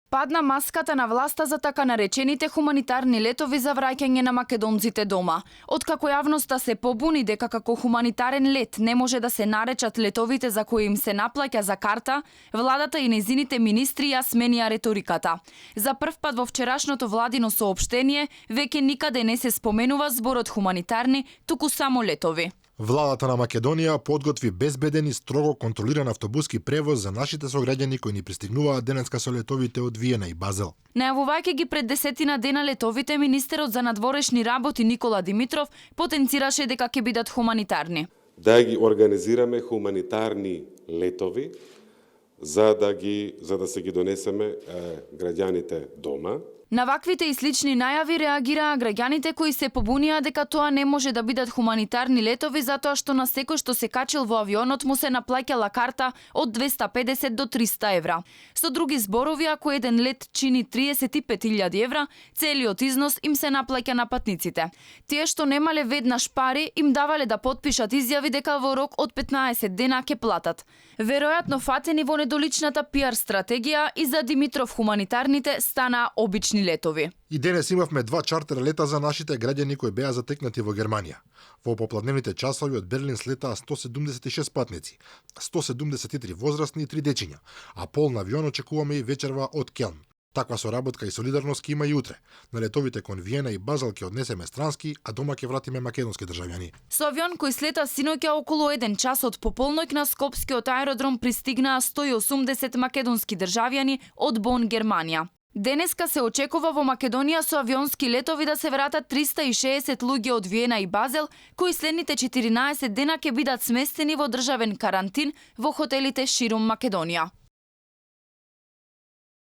Падна маската на власта за така наречените хуманитарни летови за враќање на македонците дома. Откако јавноста се побуни дека како хуманитарен лет не може да се наречат летовите за кои им се наплаќа за карта, владата и нејзините министри ја сменија реториката. За прв пат во вчерашното владино соопштение веќе никаде не се споменува зборот хуманитарни, туку само летови. Владата на Македонија подготви безбеден и строго контролиран автобуски превоз за нашите сограѓани кои ни пристигнуваат денеска со летовите од Виена и Базел. Најавувајќи ги пред 10 дена летовите, министерот за надворешни работи Никола Димитров потенцираше дека ќе бидат хуманитарни. Да ги организираме хуманитарни летови за да се ги донесеме граѓаните дома. На ваквите и слични најави реагираа граѓаните кои се побунија дека тоа не може да бидат хуманитарни летови затоа што на секој што се качил во авионот му се наплаќала карта од 250 до 300 евра. Со други зборови, ако еден лет чини 35.000 евра, целиот износ им се наплаќа на патниците. Тие што немале веднаш пари им давале да потпишат изјави дека во рок од 15 дена ќе платат. Веројатно фатени во недоличната пиар стратегија и за Димитров хуманитарните стана обични летови. И денес имавме 2 чартер лета за нашите граѓани кои беа затекнати во Германија. Во попладневните часови од Берлин слетаа 176 патници, 173 возрастни и 3 дечиња, а полн авион очекуваме и вечерва од Келн. Таква соработка и солидарност ќе има и утре. На летовите кон Виена и Базел ќе однесеме странски, а дома ќе вратиме македонски државјани. Со авион кој слета синоќа околу 1 час од пополноќ на Скопскиот аеродром пристигнаа 180 македонски државјани од Бон, Германија. Денеска се очекува во Македонија со авионски летови да се вратат 360 луѓе од Виена и Базел, кои следните 14 дена ќе бидат сместени во државен карантин во хотелите ширум Македонија.